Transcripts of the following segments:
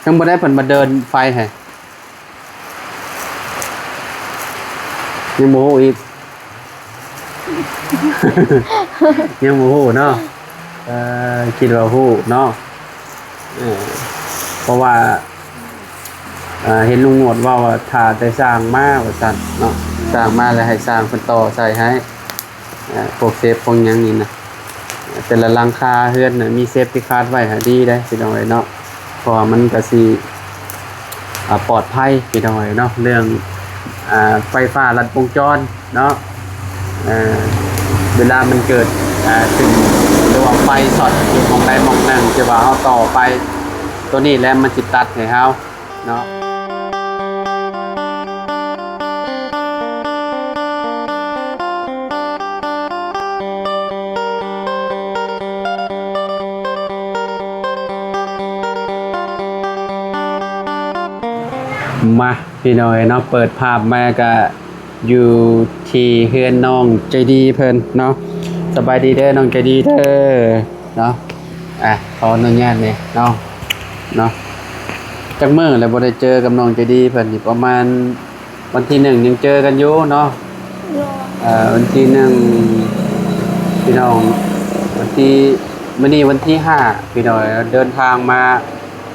ຍັງບໍ່ໄດ້ເພິ່ນມາເດີນໄຟໃຫ້ ຍັງບໍ່ຮູ້ອີກ ຍັງບໍ່ຮູ້ເນາະ. ເອີ ຄິດວ່າຮູ້ເນາະ. ເອີ ເພາະວ່າ ເອີ ເຫັນລຸງໜວດເວົ້າວ່າຖ້າແຕ່ຊ່າງມາວ່າຊັ້ນເນາະ, ຊ່າງມາແລ້ວໃຫ້ຊ່າງເພິ່ນຕໍ່ໃສ່ໃຫ້. ເອີ ພວກເຊບພວກຫຍັງນີ້ນະ ແຕ່ລະຫຼັງຄາເຮືອນນະ ມີເຊບຕິຄາດໄວ້ໃຫ້ດີເດ້ພີ່ນ້ອງເອີຍເນາະ, ເພາະວ່າມັນກະຊິ ອາ ປອດໄພພີ່ນ້ອງເອີຍເນາະ ເລື່ອງ ອາ ໄຟຟ້າລັດວົງຈອນເນາະ. ເອີ ເວລາມັນເກີດ ອາ ຂຶ້ນ ຫຼືວ່າໄຟຊັອດຢູ່ໝ່ອງໃດໝ່ອງໜຶ່ງ ທີ່ວ່າເຮົາຕໍ່ໄປ ໂຕນີ້ແຫຼະມັນຊິຕັດໃຫ້ເຮົາ ເນາະ. ມາ ພີ່ນ້ອງເອີຍເນາະ, ເປີດພາບມາກະຢູ່ທີ່ເຮືອນນ້ອງໃຈດີເພິ່ນເນາະ. ສະບາຍດີເດີນ້ອງໃຈດີເດີເນາະ. ອ່ະ ຂໍອະນຸຍາດແດ່ເນາະ ເນາະ. ຈັກມື້ແລ້ວບໍ່ໄດ້ເຈີກັບນ້ອງໃຈດີເພິ່ນນີ້? ປະມານວັນທີໜຶ່ງຍັງເຈີກັນຢູ່ເນາະ. ເອີ ວັນທີໜຶ່ງ ພີ່ນ້ອງ, ວັນທີ ມື້ນີ້ວັນທີຫ້າ ພີ່ນ້ອງ, ເດີນທາງມາ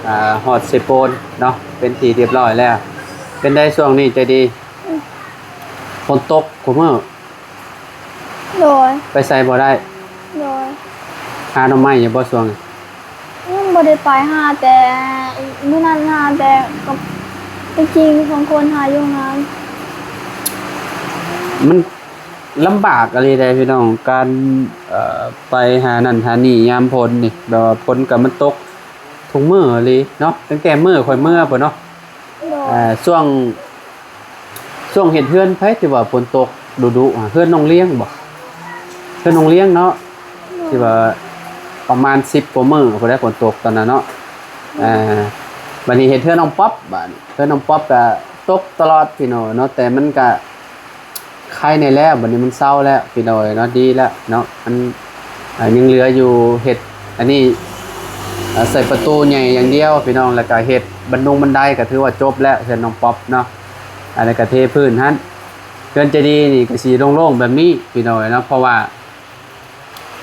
ອ່າ ຮອດເຊໂປນເນາະ ເປັນທີ່ຮຽບຮ້ອຍແລ້ວ. ເປັນໃດຊ່ວງນີ້ໃຈດີ? ອືມ ຝົນຕົກຄູ່ມື້. ໂດຍ. ໄປໃສບໍ່ໄດ້? ໂດຍ. ຫາໜໍ່ໄມ້ຢູ່ບໍ່ຊ່ວງນີ້? ຍັງບໍ່ໄດ້ໄປ, ຫາແຕ່ມື້ນັ້ນ ຫາແຕ່ກັບໄອ້ຈິງສອງຄົນ ຫາຢູ່ນຳ. ມັນລຳບາກອີ່ຫຼີເດ້ພີ່ນ້ອງ ການ ເອີ ໄປຫານັ້ນຫານີ້ຍາມຝົນນີ້, ແບບວ່າຝົນກໍມັນຕົກທຸກມື້ອີ່ຫຼີເນາະ, ຕັ້ງແຕ່ມື້ຂ້ອຍເມືອພຸ້ນເນາະ. ໂດຍ. ເອີ ຊ່ວງ ຊ່ວງເຮັດເຮືອນໃຜທີ່ວ່າຝົນຕົກດຸໆ ເຮືອນນ້ອງລ້ຽງບໍ? ເຮືອນນ້ອງລ້ຽງເນາະ. ໂດຍ. ທີ່ວ່າປະມານສິບກວ່າມື້ພຸ້ນແຫຼະ ຝົນຕົກຕອນນັ້ນເນາະ. ໂດຍ. ເອີ ບາດນີ້ເຮັດເຮືອນນ້ອງປັອບ, ບາດນີ້ເຮືອນນ້ອງປັອບກະຕົກຕະຫຼອດພີ່ນ້ອງເນາະ, ແຕ່ມັນກະ ໄຄແດ່ແລ້ວ, ບັດນີ້ມັນເຊົາແລ້ວພີ່ນ້ອງເອີຍເນາະ, ດີແລ້ວເນາະ. ມັນ ອ່າ ຍັງເຫຼືອຢູ່ເຮັດອັນນີ້ ອ່າ ໃສ່ປະຕູໃຫຍ່ຢ່າງດຽວພີ່ນ້ອງ, ແລ້ວກະເຮັດບັນດົງບັນໄດ ກະຖືວ່າຈົບແລ້ວ ເຮືອນນ້ອງປັອບເນາະ. ອັນນີ້ກະເທພື້ນຫັ້ນ, ເຮືອນໃຈດີນີ້ກະຊິໂລ່ງໆແບບນີ້ພີ່ນ້ອງເອີຍເນາະ, ເພາະວ່າ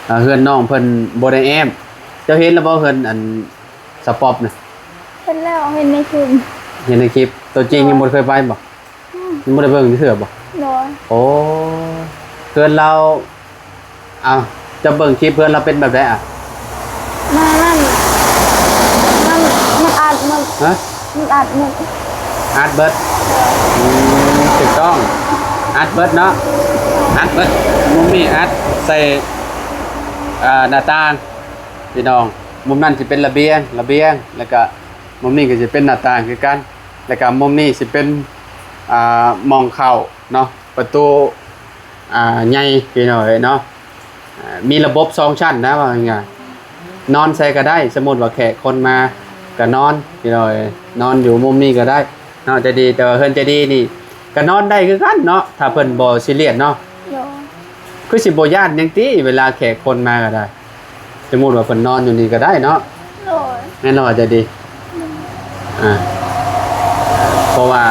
ອ່າ ເຮືອນນ້ອງເພິ່ນບໍ່ໄດ້ແອ້ມ. ເຈົ້າເຫັນແລ້ວບໍ່ເຮືອນອັນສະປອບນະ? ເຫັນແລ້ວ, ເຫັນໃນຄລິບ. ເຫັນໃນຄລິບ, ຕົວຈິງຍັງບໍ່ເຄີຍໄປບໍ່? ອືມ ຍັງບໍ່ໄດ້ເບິ່ງເທື່ອບໍ່? ໂດຍ. ໂອ້ ເຮືອນລາວ ເອົ້າ ເຈົ້າເບິ່ງຄລິບເຮືອນລາວເປັນແບບໃດອະ? ມັນ ມັນ ມັນ ມັນອັດໝົດ. ຮະ? ມັນອັດໝົດ. ອັດເບິດ. ໂດຍ. ອືມ ຖືກຕ້ອງ ອັດເບິດເນາະ, ອັດເບິດ. ມຸມນີ້ອັດໃສ່ ເອີ ໜ້າຕ່າງພີ່ນ້ອງ, ມຸມນັ້ນຊິເປັນລະບຽງ ລະບຽງ, ແລ້ວກະມຸມນີ້ກໍຊິເປັນໜ້າຕ່າງຄືກັນ, ແລ້ວກະມຸມນີ້ຊິເປັນ ອ່າ ໝ່ອງເຂົ້າເນາະ, ປະຕູ ອ່າ ໃຫຍ່ພີ່ນ້ອງເອີຍເນາະ. ອ່າ ມີລະບົບສອງຊັ້ນນະ ວ່າງ່າຍໆ ນອນໃສກໍໄດ້, ສົມມຸດວ່າແຂກຄົນມາກໍນອນພີ່ນ້ອງເອີຍ, ນອນຢູ່ມຸມນີ້ກໍໄດ້ເນາະ ໃຈດີ. ແຕ່ວ່າເຮືອນໃຈດີນີ້ກໍນອນໄດ້ຄືກັນເນາະ ຖ້າເພິ່ນບໍ່ຊີຣຽສເນາະ. ໂດຍ. ຄືຊິບໍ່ຢ້ານຫຍັງຕິ ເວລາແຂກຄົນມາກໍໄດ້? ສົມມຸດວ່າເພິ່ນນອນຢູ່ນີ້ກໍໄດ້ເນາະ. ໂດຍ. ແມ່ນແລ້ວວ່າໃຈດີ. ໂດຍ. ອ່າ ເພາະວ່າ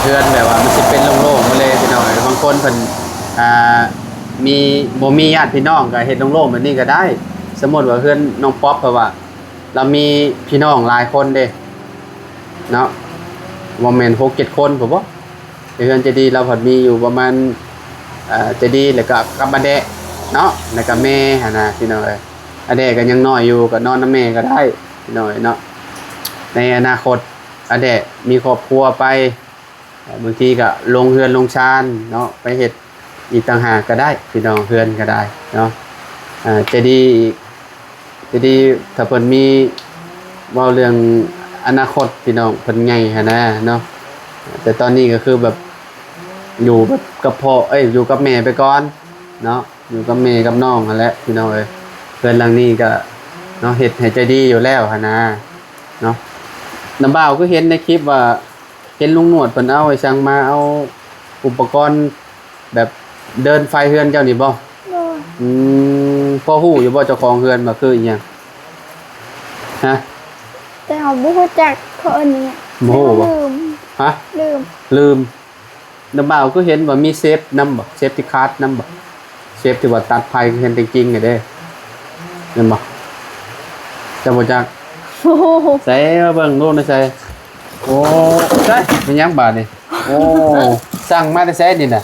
ເຮືອນແບບວ່າມັນຊິເປັນໂລ່ງໆໝົດເລີຍພີ່ນ້ອງ. ບາງຄົນເພິ່ນ ອ່າ ມີ ບໍ່ມີຍາດພີ່ນ້ອງກໍເຮັດໂລ່ງໆແບບນີ້ກໍໄດ້. ສົມມຸດວ່າເຮືອນນ້ອງປັອບ ເພາະວ່າລາວມີພີ່ນ້ອງຫຼາຍຄົນເດ້ເນາະ, ບໍ່ແມ່ນຫົກເຈັດຄົນພຸ້ນບໍ? ແຕ່ເຮືອນໃຈດີລາວພັດມີຢູ່ປະມານ ເອີ ໃຈດີ ແລ້ວກໍກັບອາແດະເນາະ ແລ້ວກໍແມ່ຫັ້ນນະພີ່ນ້ອງເອີຍ. ອາແດະກໍຍັງນ້ອຍຢູ່ ກໍນອນນຳແມ່ກໍໄດ້ພີ່ນ້ອງເອີຍເນາະ. ໃນອະນາຄົດອາແດະມີຄອບຄົວໄປ ບາງທີກໍລົງເຮືອນລົງຊານເນາະ ໄປເຮັດອີກຕ່າງຫາກກໍໄດ້ພີ່ນ້ອງ, ເຮືອນກໍໄດ້ເນາະ. ເອີ ໃຈດີ ໃຈດີ ຖ້າເພິ່ນມີ ເວົ້າເລື່ອງອະນາຄົດພີ່ນ້ອງ ເພິ່ນໃຫຍ່ຫັ້ນນະເນາະ, ແຕ່ຕອນນີ້ກໍຄືແບບຢູ່ແບບກັບພໍ່ ເອີຍ ຢູ່ກັບແມ່ໄປກ່ອນເນາະ, ຢູ່ກັບແມ່ກັບນ້ອງຫັ້ນແຫຼະພີ່ນ້ອງເອີຍ. ເຮືອນຫຼັງນີ້ກໍເນາະ ເຮັດໃຫ້ໃຈດີຢູ່ແລ້ວຫັ້ນນະເນາະ. ນ້າບ່າວຄືເຫັນໃນຄລິບວ່າ ເຫັນລຸງໜວດເພິ່ນເອົາໄອ້ສັງມາ ເອົາອຸປະກອນແບບເດີນໄຟເຮືອນເຈົ້ານີ້ບໍ່? ໂດຍ. ອືມ ພໍຮູ້ຢູ່ບໍ່ເຈົ້າຂອງເຮືອນວ່າຄືອີ່ຫຍັງ? ຮະ? ແຕ່ເຮົາບໍ່ຮູ້ຈັກເຂົາເອີ້ນຫຍັງ. ບໍ່ຮູ້ບໍ່? ລືມ. ຮະ? ລືມ. ລືມ. ນ້າບ່າວຄືເຫັນວ່າມີເຊບນຳບໍ່? ເຊບທີ່ຄາດນຳບໍ່? ເຊບທີ່ວ່າຕັດໄຟຄືເຫັນແຕ່ກິ່ງຫັ້ນເດ້ ແມ່ນບໍ່? ເຈົ້າບໍ່ຈັກ? ໂອ້ໂຫ ໃສມາເບິ່ງດູໃນໃສ? ໂອ້ ໃສ ແມ່ນຫຍັງບາດນີ້? ໂອ້ ສັ່ງມາແຕ່ໃສນີ້ນະ?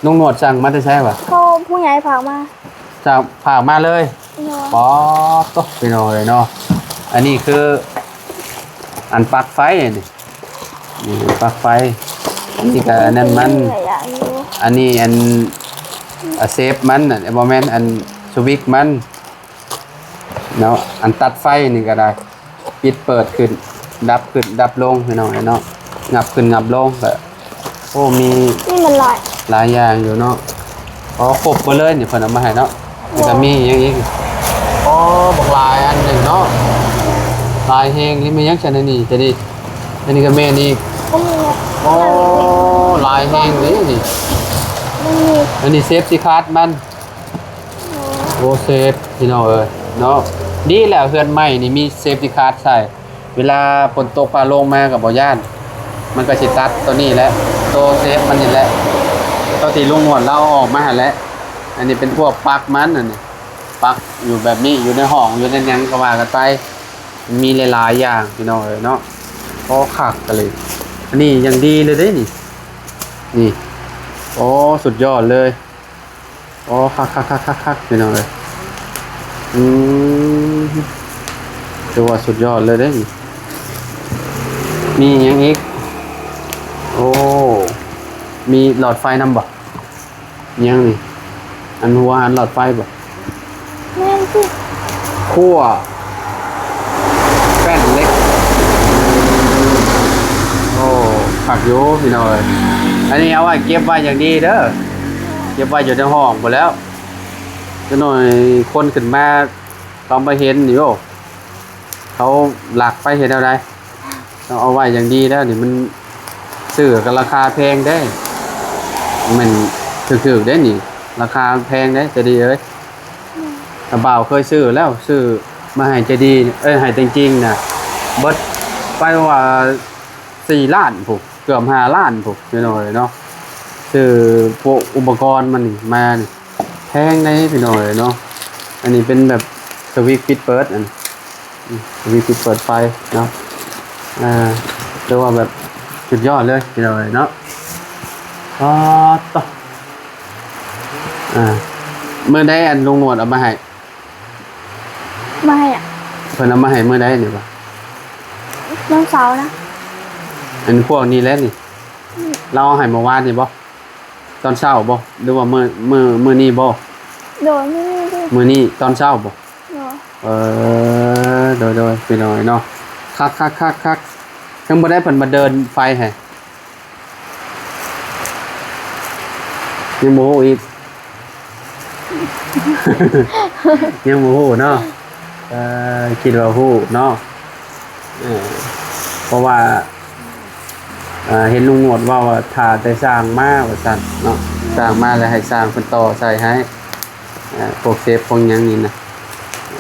ລຸງໜວດສັ່ງມາແຕ່ໃສວະ? ເຂົາຜູ້ໃຫຍ່ຝາກມາ. ສັ່ງ ຝາກມາເລີຍ? ໂດຍ. ປາດໂທ້ ພີ່ນ້ອງເອີຍເນາະ ອັນນີ້ຄືອັນປັກໄຟນີ້ ນີ້ປັກໄຟ ອັນນີ້ກະອັນນັ້ນມັນ ມີຫຼາຍຢ່າງຢູ່ ອັນນີ້ອັນ ອາ ເຊບມັນ ບໍ່ແມ່ນ ອັນສະວິດມັນເນາະ ອັນຕັດໄຟນີ້ກະໄດ້ ປິດເປີດຂຶ້ນ ດັບຂຶ້ນດັບລົງ ພີ່ນ້ອງເອີຍເນາະ ຫງັບຂຶ້ນຫຍັບລົງ ກະ ໂອ້ ມີ ນີ້ມັນຫຼາຍ ຫຼາຍຢ່າງຢູ່ເນາະ ອໍ ຄົບເບິດເລີຍນີ້ ເພິ່ນເອົາມາໃຫ້ເນາະ ແລ້ວກະມີຫຍັງອີກ? ອໍ ບັກຫຼາຍອັນໜຶ່ງເນາະ ຫຼາຍແຮງ ນີ້ແມ່ນຫຍັງຊັ້ນ ອັນນີ້ກະດີ ອັນນີ້ກະແມ່ນອີກ ອັນນີ້ ອໍ ຫຼາຍແຮງເດ້ນີ້ ອັນນີ້ເຊບຊິຄາດມັນ ໂອ້ ເຊບ ພີ່ນ້ອງເອີຍເນາະ ດີແລ້ວ ເຮືອນໃໝ່ນີ້ມີເຊບຊິຄາດໃສ່ ເວລາຝົນຕົກຟ້າລົງມາກໍບໍ່ຢ້ານ ມັນກໍຊິຕັດຕົວນີ້ແຫຼະ ຕົວເຊບມັນນີ້ແຫຼະ ຕົວທີ່ລຸງໜວດລາວເອົາອອກມາຫັ້ນແຫຼະ ອັນນີ້ເປັນພວກປັກມັນ ອັນນີ້ປັກຢູ່ແບບນີ້ ຢູ່ໃນຫ້ອງ ຢູ່ໃນຫຍັງກໍວ່າກັນໄປ ມີຫຼາຍໆຢ່າງ ພີ່ນ້ອງເອີຍເນາະ ໂອ້ ຄັກອີ່ຫຼີ ອັນນີ້ຢ່າງດີເລີຍເດ້ນີ້ ນີ້ ໂອ້ ສຸດຍອດເລີຍ. ອໍ ຄັກໆໆໆ ພີ່ນ້ອງເອີຍ ອືມ ຖືວ່າສຸດຍອດເລີຍເດ້ນີ້ ມີຫຍັງອີກ? ໂອ້ ມີຫຼອດໄຟນຳບໍ່? ຫຍັງນີ້? ອັນຫົວອັນຫຼອດໄຟບໍ່? ແມ່ນຕິ ຂົ້ວ ແປ້ນເຫຼັກ ໂອ້ ຄັກຢູ່ພີ່ນ້ອງເອີຍ ອັນນີ້ເອົາໄວ້ເກັບໄວ້ຢ່າງດີເດີ ເກັບໄວ້ຢູ່ໃນຫ້ອງພຸ້ນແຫຼ້ວ ຈັກໜ່ອຍຄົນຂຶ້ນມາ ເຂົາມາເຫັນນີ້ ໂອ້ ເຂົາລັກໄປເຮັດແນວໃດ? ຕ້ອງເອົາໄວ້ຢ່າງດີແລ້ວນີ້ ມັນຊື້ກໍລາຄາແພງເດ້ ແມ່ນຖືກໆເດ້ນີ້ ລາຄາແພງເດ້ ໃຈດີເອີຍ ອືມ ຕາບ່າວເຄີຍຊື້ແລ້ວ ຊື້ມາໃຫ້ໃຈດີ ເອີຍ ໃຫ້ແຕງຈິງນະ ເບິດໄປວ່າສີ່ລ້ານພຸ້ນ ເກືອບຫ້າລ້ານພຸ້ນ ພີ່ນ້ອງເອີຍເນາະ ຊື້ພວກອຸປະກອນມັນນີ້ມານີ້ ແພງໃດ໋ພີ່ນ້ອງເອີຍເນາະ ອັນນີ້ເປັນແບບສະວິດປິດເປີດ ອັນ ອືມ ສະວິດປິດເປີດໄຟເນາະ ອ່າ ຖືວ່າແບບສຸດຍອດເລີຍພີ່ນ້ອງເອີຍເນາະ ປາດໂທ້ ອ່າ ມື້ໃດອັນລຸງໜວດເອົາມາໃຫ້? ມາໃຫ້ອະ ເພິ່ນເອົາມາໃຫ້ມື້ໃດນີ້ຫວາ? ວັນເສົານະ ອັນພວກນີ້ແຫຼະນີ້ ອືມ ລາວເອົາໃຫ້ມື້ວານນີ້ບໍ່? ຕອນເຊົ້າບໍ່ ຫຼືວ່າມື້ ມື້ ມື້ນີ້ບໍ່? ໂດຍ ມື້ນີ້ ມື້ນີ້ຕອນເຊົ້າບໍ່? ໂດຍ ເອີ ໂດຍໆ ພີ່ນ້ອງເອີຍເນາະ ຄັກໆໆໆ ຍັງບໍ່ໄດ້ເພິ່ນມາເດີນໄຟໃຫ້ ຍັງບໍ່ຮູ້ອີກ ຍັງບໍ່ຮູ້ເນາະ ເອີ ຄິດວ່າຮູ້ເນາະ ເອີ ເພາະວ່າ ອ່າ ເຫັນລຸງໜວດເວົ້າວ່າຖ້າແຕ່ຊ່າງມາວ່າຊັ້ນເນາະ ຊ່າງມາແລ້ວໃຫ້ຊ່າງເພິ່ນຕໍ່ໃສ່ໃຫ້ ອ່າ ພວກເຊບພວກຫຍັງນີ້ນະ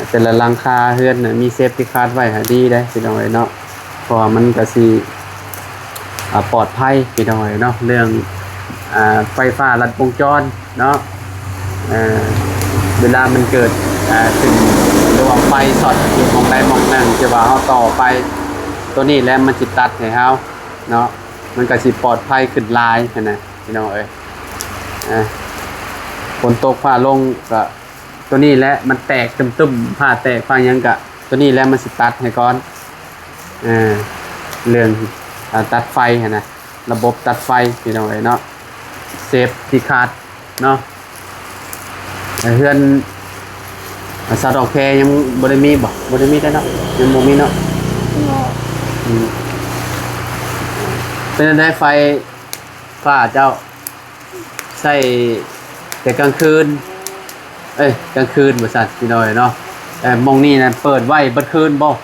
ແຕ່ລະຫຼັງຄາເຮືອນນະມີເຊບທີ່ຄາດໄວ້ໃຫ້ດີເດ້ພີ່ນ້ອງເອີຍເນາະ ເພາະວ່າມັນກະຊິ ອ່າ ປອດໄພພີ່ນ້ອງເອີຍເນາະ ເລື່ອງ ອ່າ ໄຟຟ້າລັດວົງຈອນເນາະ ເອີ ເວລາມັນເກີດ ອ່າ ຂຶ້ນ ຫຼືວ່າໄຟຊັອດຢູ່ໝ່ອງໃດໝ່ອງໜຶ່ງ ທີ່ວ່າເຮົາຕໍ່ໄປ ຕົວນີ້ແຫຼະມັນຊິຕັດໃຫ້ເຮົາເນາະ ມັນກະຊິປອດໄພຂຶ້ນຫຼາຍຫັ້ນນະ ພີ່ນ້ອງເອີຍ ອ່າ ຝົນຕົກຟ້າລົງກະ ຕົວນີ້ແຫຼະມັນແຕກຕຶ້ມໆ ຝາແຕກຝາຫຍັງກະ ຕົວນີ້ແຫຼະມັນຊິຕັດໃຫ້ກ່ອນ ເອີ ເລື່ອງ ອາ ຕັດໄຟຫັ້ນນະ ລະບົບຕັດໄຟ ພີ່ນ້ອງເອີຍເນາະ ເຊບທີ່ຂາດເນາະ ເຮືອນ ອາ ສາວດອກແພຍັງບໍ່ໄດ້ມີບໍ່? ບໍ່ໄດ້ມີເດ້ເນາະ ຍັງບໍ່ມີເນາະ ເນາະ ອືມ ເປັນຈັ່ງໃດໄຟ ຟ້າເຈົ້າໃຊ້ແຕ່ກາງຄືນ ເອີຍ ກາງຄືນວ່າຊັ້ນ ພີ່ນ້ອງເນາະ ເອີ ໝ່ອງນີ້ນັ້ນເປີດໄວ້ເບິດຄືນບໍ່?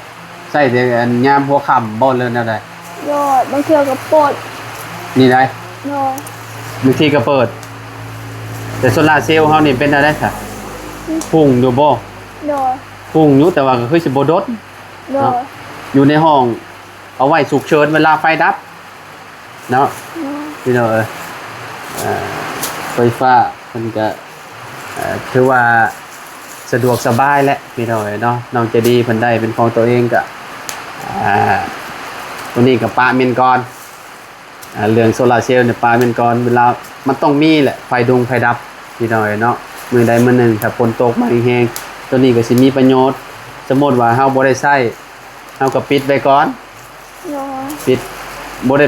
ໃຊ້ແຕ່ອັນຍາມຫົວຄ່ຳບໍ່ ຫຼືແນວໃດ? ໂດຍ ບາງເທື່ອກໍເປີດ ນີ້ໃດ໋? ໂດຍ ບາງທີກໍເປີດ ແຕ່ໂຊລາເຊວເຮົານີ້ເປັນແນວໃດຊະ? ອືມ ຮຸ່ງຢູ່ບໍ່? ໂດຍ ຮຸ່ງຢູ່ ແຕ່ວ່າກໍຄືຊິບໍ່ດົນ ໂດຍ ເນາະ ຢູ່ໃນຫ້ອງ ເອົາໄວ້ສຸກເສີນເວລາໄຟດັບເນາະ ໂດຍ ພີ່ນ້ອງເອີຍ. ເອີ ໄຟຟ້າເພິ່ນກະ ເອີ ຖືວ່າສະດວກສະບາຍແຫຼະ ພີ່ນ້ອງເອີຍເນາະ. ນ້ອງໃຈດີເພິ່ນໄດ້ເປັນຂອງຕົວເອງກະ ອາ ໂຕນີ້ກະປະເໝັນກ່ອນ. ອາ ເລື່ອງໂຊລາເຊວນີ້ປະເໝັນກ່ອນ ເວລາມັນຕ້ອງມີແຫຼະ ໄຟດົງໄຟດັບ ພີ່ນ້ອງເອີຍເນາະ. ມື້ໃດມື້ໜຶ່ງຖ້າຝົນຕົກມາແຮງໆ ໂຕນີ້ກໍຊິມີປະໂຫຍດ. ສົມມຸດວ່າເຮົາບໍ່ໄດ້ໃຊ້ ເຮົາກໍປິດໄວ້ກ່ອນ ໂດຍ ປິດ ບໍ່ໄດ້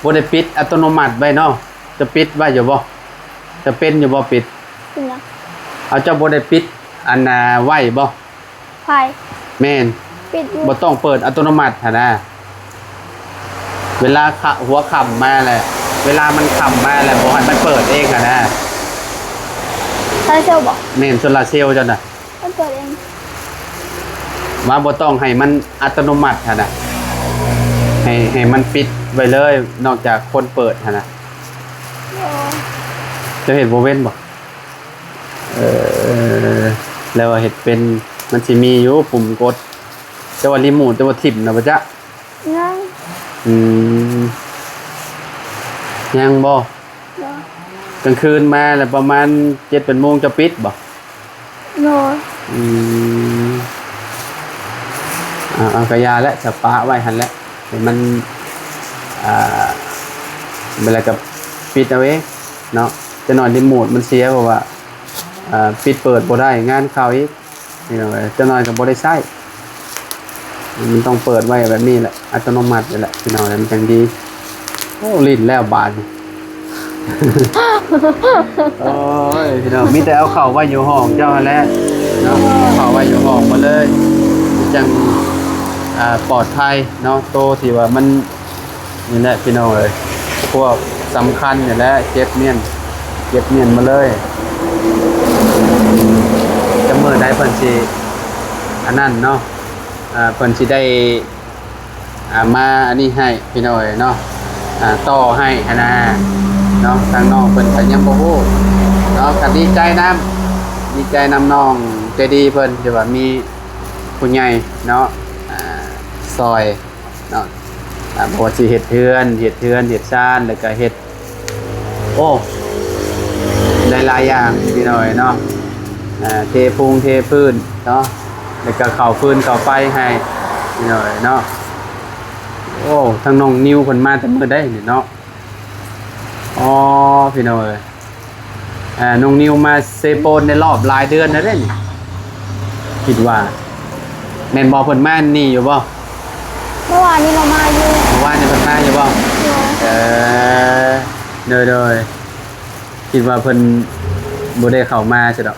ບໍ່ໄດ້ປິດອັດຕະໂນມັດໄວ້ເນາະ. ຈະປິດໄວ້ຢູ່ບໍ່? ຈະເປັນຢູ່ບໍ່ປິດ? ເປັນຫຍັງ? ເອົາ ເຈົ້າບໍ່ໄດ້ປິດອັນນ່າໄວ້ບໍ່? ໄຟ ແມ່ນ ປິດຢູ່ ບໍ່ຕ້ອງເປີດອັດຕະໂນມັດຫັ້ນນະ. ເວລາຂະ ຫົວຄ່ຳມາແຫຼະ ເວລາມັນຄ່ຳມາແຫຼະ ບໍ່ໃຫ້ມັນເປີດເອງຫັ້ນນະ. ໂຊລາເຊວບໍ່? ແມ່ນ ໂຊລາເຊວເຈົ້ານະ ມັນເປີດເອງ ວ່າບໍ່ຕ້ອງໃຫ້ມັນອັດຕະໂນມັດຫັ້ນນະ ໃຫ້ ໃຫ້ມັນປິດໄວ້ເລີຍ ນອກຈາກຄົນເປີດຫັ້ນນະ. ໂອ້ ເຈົ້າເຮັດບໍ່ເປັນບໍ່? ເອີ ແລ້ວວ່າເຮັດເປັນ ມັນຊິມີຢູ່ປຸ່ມກົດ ແຕ່ວ່າຣີໂມດ ແຕ່ວ່າຖິ້ມແລ້ວບໍ່ຈັກ. ຍັງ ອືມ ຍັງບໍ່? ໂດຍ ກາງຄືນມາແລ້ວປະມານເຈັດແປດໂມງຈະປິດບໍ່? ໂດຍ ອືມ ເອົາ ເອົາ ກະຢ່າແຫຼະ ສະປະໄວ້ຫັ້ນແຫຼະ ໃຫ້ມັນ ອ່າ ເວລາກໍປິດເອົາເອງເນາະ. ຈັກໜ້ອຍຣີໂມດມັນເສຍ ເພາະວ່າ ອ່າ ປິດເປີດບໍ່ໄດ້ ງານເຂົ້າອີກ ພີ່ນ້ອງເອີຍ. ຈັກໜ້ອຍກໍບໍ່ໄດ້ໃຊ້ ມັນຕ້ອງເປີດໄວ້ແບບນີ້ແຫຼະ ອັດຕະໂນມັດນີ້ແຫຼະ ພີ່ນ້ອງເອີຍ ມັນຈັ່ງດີ. ໂອ້ ຫຼິ້ນແລ້ວບາດນີ້ ໂອ້ຍ ພີ່ນ້ອງ ມີແຕ່ເອົາເຂົ້າໄວ້ຢູ່ຫ້ອງເຈົ້າຫັ້ນແຫຼະເນາະ ເອົາເຂົ້າໄວ້ຢູ່ຫ້ອງໝົດເລີຍ ຈັ່ງ ອ່າ ປອດໄພເນາະ. ໂຕທີ່ວ່າມັນ ນີ້ແຫຼະພີ່ນ້ອງເອີຍ ພວກສຳຄັນນີ້ແຫຼະ ເກັບມ້ຽນ ເກັບມ້ຽນມາເລີຍ. ຈະມື້ໃດເພິ່ນຊິອັນນັ້ນເນາະ ອ່າ ເພິ່ນຊິໄດ້ ອ່າ ມາອັນນີ້ໃຫ້ພີ່ນ້ອງເອີຍເນາະ ອ່າ ຕໍ່ໃຫ້ຫັ້ນນະເນາະ. ທາງນ້ອງເພິ່ນກໍຍັງບໍ່ຮູ້ເນາະ ກໍດີໃຈນຳ ດີໃຈນຳນ້ອງໃຈດີເພິ່ນ ທີ່ວ່າມີຜູ້ໃຫຍ່ເນາະ ອ່າ ຊ່ອຍ ເນາະ ອ່າ ບໍ່ວ່າຊິເຮັດເຮືອນ ເຮັດເຮືອນ ເຮັດຊານ ແລ້ວກະເຮັດ ໂອ້ ໄດ້ຫຼາຍຢ່າງພີ່ນ້ອງເອີຍເນາະ ອ່າ ເທພຸງເທພື້ນເນາະ ແລ້ວກະເຂົ້າຟືນເຂົ້າໄຟໃຫ້ພີ່ນ້ອງເອີຍເນາະ. ໂອ້ ທາງນ້ອງນິວເພິ່ນມາແຕ່ມື້ໃດນີ້ເນາະ ອໍ ພີ່ນ້ອງເອີຍ. ອ່າ ນ້ອງນິວມາເຊໂປນໃນລອບຫຼາຍເດືອນແລ້ວເດ້ນີ້ ຄິດວ່າ ແມ່ນບໍ່? ເພິ່ນມານີ້ຢູ່ບໍ່? ເມື່ອວານນີ້ລາວມາຢູ່ ເມື່ອວານນີ້ເພິ່ນມາຢູ່ບໍ່? ໂດຍ ເອີ ໂດຍ ໂດຍ ຄິດວ່າເພິ່ນບໍ່ໄດ້ເຂົ້າມາຊະດອກ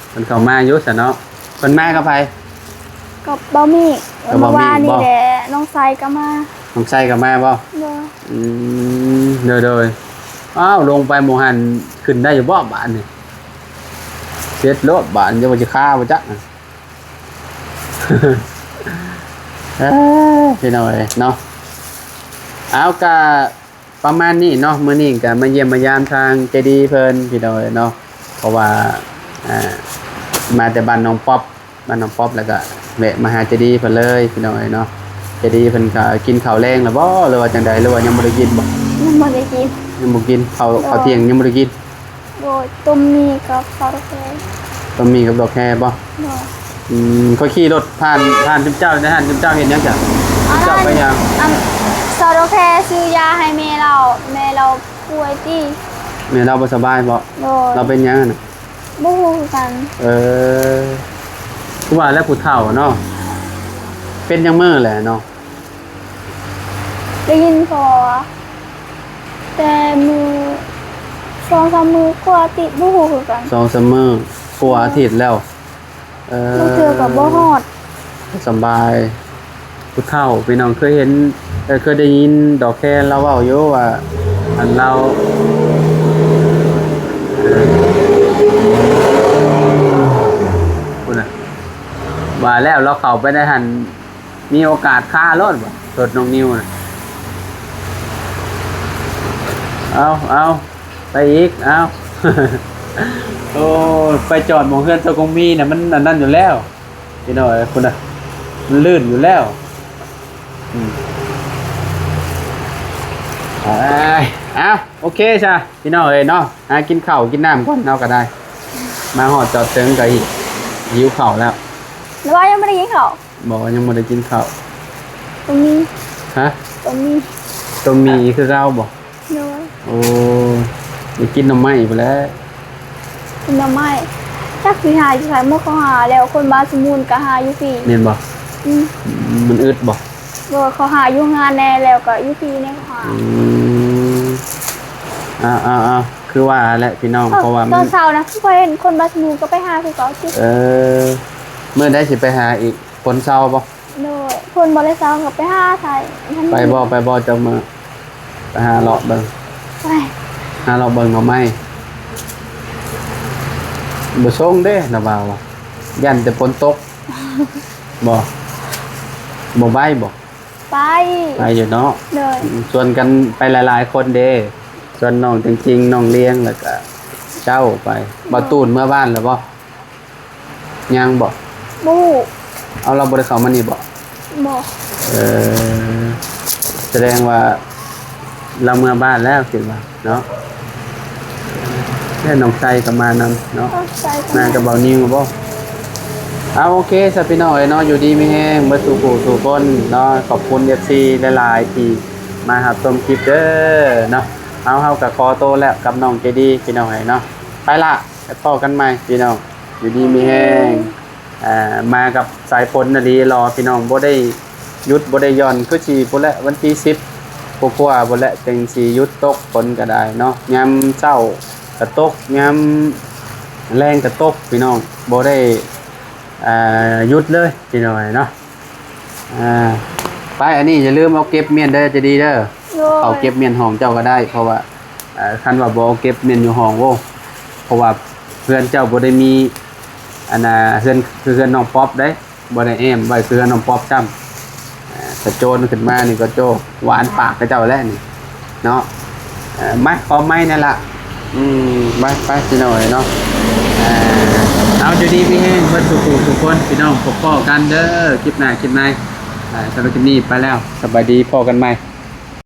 ເພິ່ນເຂົ້າມາຢູ່ຊະເນາະ. ເພິ່ນມາກັບໃຜ? ກັບບ່າວມີກ ກັບບ່າວມີກ ເມື່ອວານນີ້ແຫຼະ ບໍ່? ນ້ອງໄຊກໍມາ ນ້ອງໄຊກໍມາບໍ່? ໂດຍ ອືມ ໂດຍ ໂດຍ. ອ້າວ ລົງໄປໝ່ອງຫັ້ນ ຂຶ້ນໄດ້ຢູ່ບໍ່ບາດນີ້? ເສັດໂລດບາດນີ້ ວ່າຊິຄາບໍ່ຈັກ ເອີ ພີ່ນ້ອງເອີຍເນາະ. ເອົາ ກະ ປະມານນີ້ເນາະ ມື້ນີ້ກະມາຢ້ຽມມາຢາມທາງໃຈດີເພິ່ນ ພີ່ນ້ອງເອີຍເນາະ ເພາະວ່າ ອ່າ ມາແຕ່ບ້ານນ້ອງປັອບ ບ້ານນ້ອງປັອບ ແລ້ວກະແວະມາຫາໃຈດີເພິ່ນເລີຍ ພີ່ນ້ອງເອີຍເນາະ. ໃຈດີເພິ່ນກະກິນເຂົ້າແລງແລ້ວບໍ່ ຫຼືວ່າຈັ່ງໃດ ຫຼືວ່າຍັງບໍ່ໄດ້ກິນບໍ່? ຍັງບໍ່ໄດ້ກິນ ຍັງບໍ່ກິນ ເຂົ້າ ໂດຍ ເຂົ້າທ່ຽງຍັງບໍ່ໄດ້ກິນ. ໂດຍ ຕົ້ມໝີ່ກັບເຂົ້າດອກແຄ. ຕົ້ມໝີ່ກັບດອກແຄບໍ່? ໂດຍ ອືມ ຂ້ອຍຂີ່ລົດຜ່ານ ຜ່ານຈຸມເຈົ້າໃນຫັ້ນ ຈຸມເຈົ້າເຮັດຫຍັງຊັ້ນ? ຈຸມເຈົ້າໄປຫຍັງ? ອັນ ເຂົ້າດອກແຄຊື້ຢາໃຫ້ແມ່ລາວ ແມ່ລາວປ່ວຍຕິ ແມ່ລາວບໍ່ສະບາຍບໍ່? ໂດຍ ລາວເປັນຫຍັງຫັ້ນນະ? ບໍ່ຮູ້ຄືກັນ. ເອີ ຄືວ່າແລ້ວຜູ້ເຖົ້າເນາະ ເປັນຈັກມື້ແຫຼະເນາະ? ໄດ້ຍິນເຂົາວ່າ ແຕ່ມື້ ສອງສາມມື້ກວ່າຕິ ບໍ່ຮູ້ຄືກັນ ສອງສາມມື້ກວ່າອາທິດແລ້ວ. ເອີ ບາງເທື່ອກໍບໍ່ຮອດ. ສະບາຍ ຜູ້ເຖົ້າ ພີ່ນ້ອງເຄີຍເຫັນ ເອີ ເຄີຍໄດ້ຍິນດອກແຄລາວເວົ້າຢູ່ວ່າ ອັນລາວ ເອີ ພຸ້ນນະ ວ່າແລ້ວລາວເຂົ້າໄປໃນຫັ້ນ ມີໂອກາດຄາໂລດບໍ່ ລົດນ້ອງນິວນະ. ເອົາ ເອົາ ໄປອີກ ເອົາ ໂອ້ ໄປຈອດໝ່ອງເຮືອນເຈົ້າກົງມີນະ ມັນອັນນັ້ນຢູ່ແລ້ວ ພີ່ນ້ອງເອີຍ ພຸ້ນນະ ມັນລື່ນຢູ່ແລ້ວ. ອືມ ເອີຍ ເອົ້າ ໂອເຄຊະ ພີ່ນ້ອງເອີຍເນາະ ຫາກິນເຂົ້າກິນນ້ຳກ່ອນເນາະ ກໍໄດ້ ມາຮອດຈອດເຖິງກໍຫິວເຂົ້າແລ້ວ. ແຕ່ວ່າຍັງບໍ່ໄດ້ກິນເຂົ້າ. ບໍ່ ຍັງບໍ່ໄດ້ກິນເຂົ້າ. ຕ້ມໝີ່. ຮະ? ຕົ້ມໝີ່. ຕົ້ມໝີ່ຄືເກົ່າບໍ່? ໂດຍ. ໂອ້ ໄດ້ກິນໜໍ່ໄມ້ພຸ້ນແຫຼະ. ກິນໜໍ່ໄມ້ ຈັກຊິຫາຢູ່ໃສ ໝົດເຂົາຫາແລ້ວ ຄົນບ້ານສະໝູນກໍຫາຢູ່ພີ້. ແມ່ນບໍ່? ອືມ. ມັນອຶດບໍ່? ບໍ່ ເຂົາຫາຢູ່ໂຮງງານແດ່ ແລ້ວກໍຢູ່ພີ້ແດ່ເຂົາຫາ. ອືມ ເອົາໆໆ ຄືວ່າແຫຼະພີ່ນ້ອງ ເອີ ເພາະວ່າມັນ ຕອນເຊົ້ານະ ຂ້ອຍເຫັນຄົນບ້ານສະໝູນກໍໄປຫາຄືເກົ່າຕິ. ເອີ ມື້ໃດຊິໄປຫາອີກ? ຝົນເຊົາບໍ່? ໂດຍ ຝົນບໍ່ໄດ້ເຊົາກໍໄປຫາໃສ. ໄປບໍ່ ໄປບໍ່ ເຈົ້າມື້? ໄປຫາເລາະເບິ່ງ ໄປຫາເລາະເບິ່ງໜໍ່ໄມ້. ບໍ່ສົ່ງເດ້ ລາວວ່າ ຢ້ານແຕ່ຝົນຕົກ. ບໍ່ ບໍ່ໄປບໍ່? ໄປ ໄປຢູ່ເນາະ. ໂດຍ. ຊວນກັນໄປຫຼາຍໆຄົນເດ້ ຊວນນ້ອງຈັງຈິງ ນ້ອງລຽງ ແລ້ວກະເຈົ້າໄປ. ໂດຍ. ບ່າວຕູນເມືອບ້ານແລ້ວບໍ່? ຍັງບໍ່? ບໍ່ຮູ້. ເອົາ ລາວບໍ່ໄດ້ເຂົ້າມານີ້ບໍ່? ບໍ່. ເອີ ສະແດງວ່າລາວເມືອບ້ານແລ້ວ ຄິດວ່າເນາະ. ແລ້ວນ້ອງໄຊກໍມານຳເນາະ. ນ້ອງໄຊກໍມາ ມາກັບບ່າວນິວບໍ່? ເອົາ ໂອເຄຊະພີ່ນ້ອງເອີຍເນາະ ຢູ່ດີມີແຮງເບິດສູ່ຜູ້ສູ່ຄົນເນາະ. ຂອບຄຸນເອັຟຊີຫຼາຍໆທີ່ມາຮັບຊົມຄລິບເດີເນາະ. ເອົາ ເຮົາກໍຂໍໂຕແລ້ວກັບນ້ອງໃຈດີພີ່ນ້ອງເອີຍເນາະ. ໄປລະ ໄປພໍ້ກັນໃໝ່ພີ່ນ້ອງ ຢູ່ດີມີແຮງ. ອ່າ ມາກັບສາຍຝົນອີ່ຫຼີຫຼໍພີ່ນ້ອງ ບໍ່ໄດ້ຢຸດບໍ່ໄດ້ຢ່ອນ ຄືຊິພຸ້ນແຫຼະ ວັນທີສິບກວ່າໆພຸ້ນແຫຼະ ຈຶ່ງຊິຢຸດຕົກຝົນກໍໄດ້ເນາະ. ຍາມເຊົ້າກໍຕົກ ຍາມແລງກໍຕົກພີ່ນ້ອງ ບໍ່ໄດ້ ອ່າ ຢຸດເລີຍພີ່ນ້ອງເອີຍເນາະ. ອ່າ ໄປ ອັນນີ້ຢ່າລືມເອົາເກັບມ້ຽນເດີ ໃຈດີເດີ. ໂດຍ. ເອົາເກັບມ້ຽນຫ້ອງເຈົ້າກໍໄດ້ ເພາະວ່າ ເອີ ຄັນວ່າບໍ່ເອົາເກັບມ້ຽນຢູ່ຫ້ອງ ໂອ້ ເພາະວ່າເຮືອນເຈົ້າບໍ່ໄດ້ມີ ອັນນ່າ ເຮືອນ ຄືເຮືອນນ້ອງປັອບເດ້ ບໍ່ໄດ້ແອ້ມໄວ້ຄືເຮືອນນ້ອງປັອບຊ້ຳ. ເອີ ຖ້າໂຈນຂຶ້ນມານີ້ກໍໂຈຫວານປາກເຂົາເຈົ້າແລ້ວນີ້ເນາະ. ເອີ ມາ ຂໍໄມ້ແດ່ລະ. ອືມ ໄປ ໄປ ພີ່ນ້ອງເອີຍເນາະ. ເອົາ ຢູ່ດີມີແຮງເບິດສູ່ຜູ້ສູ່ຄົນ ພີ່ນ້ອງ ພົບພໍ້ກັນເດີ ຄລິບໜ້າ ຄລິບໃໝ່. ສຳລັບຄລິບນີ້ໄປແລ້ວ ສະບາຍດີ ພໍ້ກັນໃໝ່.